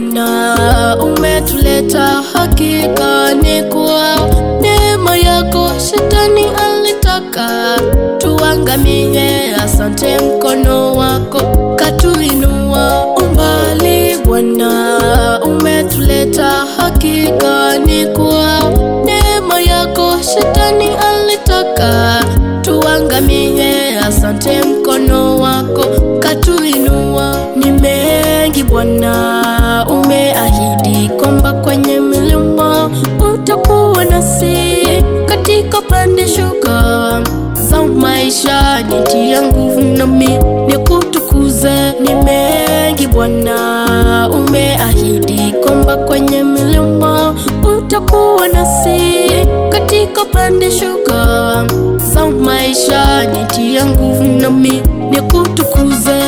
Bwana umetuleta, hakika ni kwa neema yako. Shetani alitaka tuangamie, asante mkono wako katuinua. Umbali Bwana umetuleta, hakika ni kwa neema yako. Shetani alitaka tuangamie, asante mkono wako katuinua. Ni mengi Bwana umeahidi kwamba kwenye milima utakuwa nasi, katika pande shuka za maisha, nitia nguvu nami nikutukuze. Ni mengi Bwana umeahidi kwamba kwenye milima utakuwa nasi, katika pande shuka za maisha, nitia nguvu nami nikutukuze.